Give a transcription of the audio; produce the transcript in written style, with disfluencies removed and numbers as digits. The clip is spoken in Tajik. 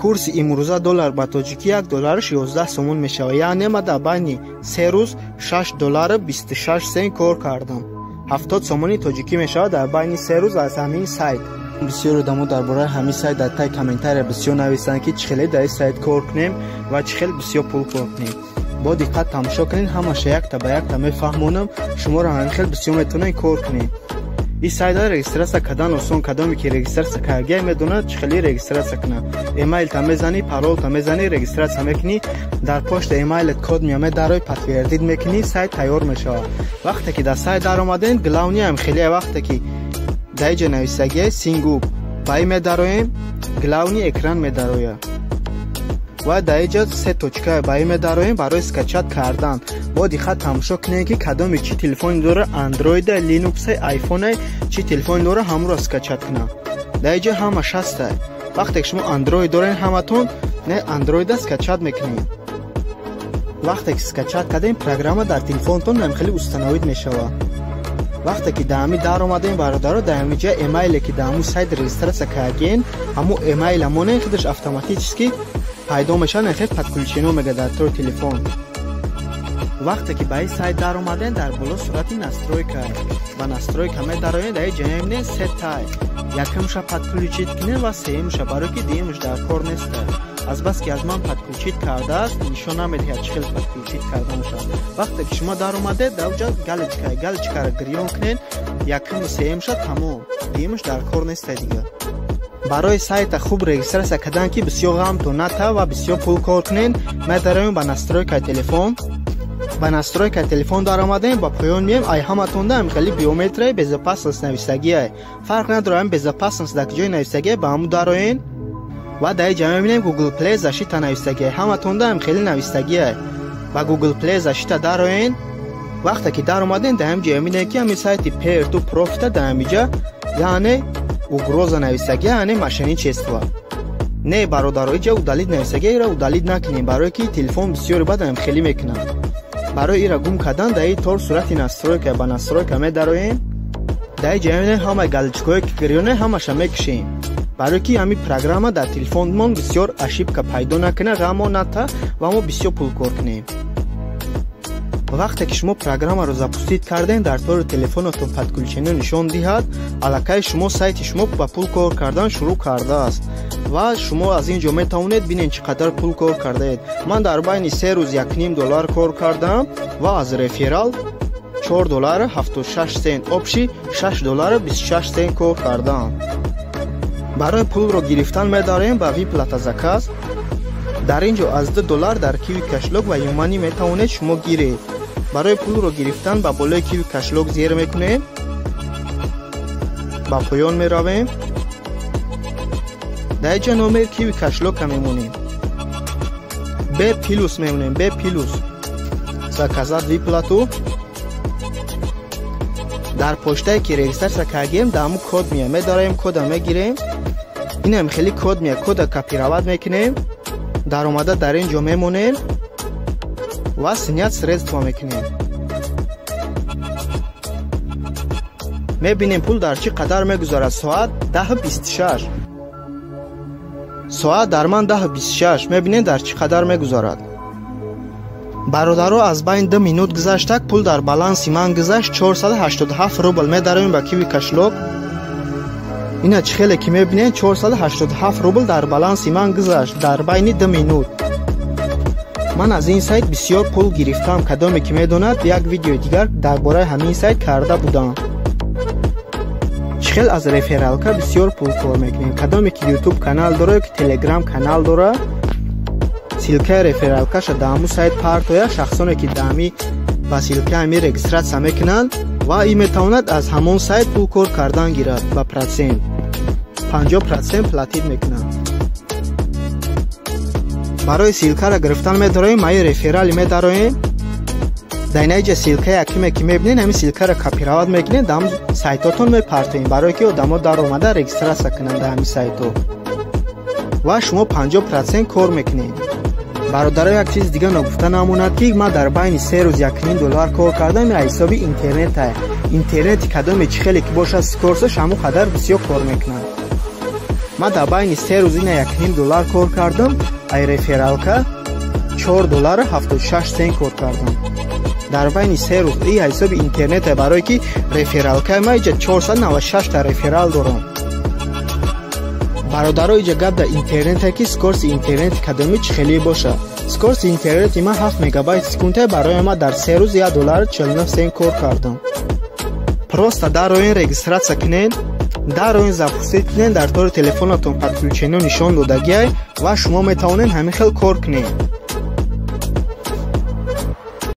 Курси имрӯза доллар ба тоҷикӣ 1 доллараш 11 сомон мешавад. Яъне ман дар байни 3 рӯз 6 доллару 26 сент кор кардам. 70 сомони тоҷикӣ мешавад дар байни 3 рӯз аз ҳамин сайт. Бисёр одамо дар бораи ҳамин сайт дар таи комментария бисёр нависанд, ки чӣ хеле дар ин сайт кор кунем ва чӣ хел бисёр пул кор кунем. Бо диққат тамошо кунед, ҳамаша якта ба якта мефаҳмонам, шуморо ҳамин хел бисёр метавонед кор кунед. Ин сайтро регистрация кардан осон, кадоме ки регистрация кардагиай медонад чӣ хеле регистрация кунад. Эмайлта мезанӣ, паролта мезанӣ, регистрация мекунӣ, дар пошта эмайлат код меомад, дарои подтвердить мекунӣ, сайт тайёр мешавад. Вақте ки дар сайт даромадем, главный ам хеле вақте ки дар инҷа нависагиай sign up ба ин медароем, главный экран медарояд. Ва дар инҷа се точка ба ин медароем барои скачать кардан. Бо диққат тамошо кунед, ки кадоме чӣ телефоне дора, Android, Linux, iPhone, чӣ телефоне дора, ҳамонро скачать кунад. Дар инҷа ҳамаш ҳаста. Вақте ки шумо Android доред, ҳаматон не Android скачать мекунед. Вақте ки скачать кардем, программа дар телефонтон хеле установить мешавад. Вақте ки дар ҳамин даромадем, бародаро, дар ҳамин ҷа эмайле ки дар ҳамун сайт регистрация кардагиен, ҳамун эмайла монем, худаш автоматически пайдо мешавад, хел подключено мега дар тори телефон. Вақте ки ба ин сайт даромадем, дар боло сурати настройка ба настройка медароем, дар ин ҷа мебинем се тай. Якумша подключить кунем ва сеюмша, барое ки дуюмш дар кор неста. Азбаски аз ман подключить кардааст, нишон намедиҳад чӣ хел подключить карданша. Вақте ки шумо даромадед, дар ҷа галочка, галочкаро гирён кунед, якуму сеюмша тамом, дуюмш дар кор неста дига. Барои сайта хуб регистрация кардан, ки бисёр ғамтон ната ва бисёр пул кор кунед, медароем ба настройкаи телефон. Ба настройкаи телефон даромадем, ба поён меем, ай ҳаматонда ҳам хеле биометрияи безопасность нависагиай. Фарқ надорад, ҳам безопасность дар ҷои нависагиай, ба ҳамун дароен ва дар ин ҷа мебинем Google Play защита нависагиай. Ҳаматонда ҳам хеле нависагиай. Ба Google Play защита дароен. Вақте ки даромадем, дар ҳамин ҷо мебинем, ки ҳамин сайти Peer2 Profit дар ҳамин ҷа, яъне угроза нависагия, яъне мошенничество. Не, бародаро, иҷа удалить нависагия, ира удалить накунем, барое ки телефон бисёри бад ҳам хеле мекунад. Барои ира гум кардан дар ин тор сурати настройка ба настройка медароем. Дар ин ҷа мебинем ҳамаи галочкаҳое ки гирёне, ҳамаша мекушем, барое ки ҳамин программа дар телефонмон бисёр ошибка пайдо накунад, ғаммо ната ва мо бисёр пул кор кунем. Вақте ки шумо программаро запустить кардем, дар тори телефонатон подключено нишон диҳад, аллакай шумо сайти шумо ба пул кор кардан шурӯъ кардааст ва шумо аз ин ҷо метавонед бинед, чӣ қадар пул кор кардаед. Ман дар байни 3 рӯз 1,5 доллар кор кардам ва аз реферал 4 доллару 76 сент, общий 6 доллару 26 сент кор кардам. Барои пулро гирифтан медароем ба выплата заказ. Дар ин ҷо аз 2 доллар дар Киви кошелёк ва Юмани метавонед шумо гиред. Барои пулро гирифтан ба болои Киви кошелёк зер мекунем, ба поён меравем, дар инҷа номери Киви кошелёка мемонем, б плюс мемонем, б плюс, заказать выплату. Дар почтае ки регистрация кардем, дар ҳамун код меяд, медароем, кода мегирем. Инам хеле код меяд, кода копировать мекунем, даромада дар ин ҷо мемонем ва снять средства мекунем. Мебинем, пул дар чӣ қадар мегузарад. Соат 10:26, соат дар ман 10:26, мебинем, дар чӣ қадар мегузарад. Бародаро, аз байни 2 минут гузаштак, пул дар баланси ман гузашт 487 рубл. Медароем ба Киви кошелёк. Ина чӣ хеле ки мебинед, 487 рубл дар баланси ман гузашт дар байни 2 минут. Ман аз ин сайт бисёр пул гирифтам. Кадоме ки медонад, як видеои дигар дар бораи ҳамин сайт карда будам, чӣ хел аз рефералка бисёр пул кор мекунем. Кадоме ки Ютуб канал дора ё ки Телеграм канал дора, ссылкаи рефералкаша дар ҳамун сайт партоя, шахсоне ки даҳами ба ссылкаи ҳами регистрация мекунанд ва ин метавонад аз ҳамон сайт пул кор кардан гирад, ба процент 50% платить мекунад. Барои ссылкаро гирифтан медароем мои рефералы, медароем, дар инаиҷа ссылкаи якиме ки мебинед, ҳамин ссылкаро копировать мекунед, дар ҳамн сайтотон мепартоем, барое ки одамо даромада регистрация кунанд дар ҳамин сайтҳо ва шумо 50% кор мекунед. Бародаро, як чизи дига ногуфта намонад, ки ман дар байни 3 рӯз 1,5 доллар кор кардам. Ҳисоби интернета, интернети кадоме чӣ хеле ки бошад, скоросташ ҳамон қадар бисёр кор мекунад. Ман дар байни 3 рӯз ина 1,5 доллар кор кардам, ай рефералка 4 доллару 76 сент кор кардам дар байни 3 рӯз. И ҳисоби интернете, барое ки рефералкаи ма иҷа 496 та реферал дорам, бародаро. Иҷа гап дар интернете, ки скорости интернети кадоми чӣ хеле боша. Скорости интернети ман 7 мегабайт секунде. Барои ма дар 3 рӯз 1 доллару 49 сент кор кардам. Просто дароин, регистрация кунед, дароин, запустить кунед, дар тори телефонатон подключено нишон додагиай ва шумо метавонед ҳамин хел кор кунед.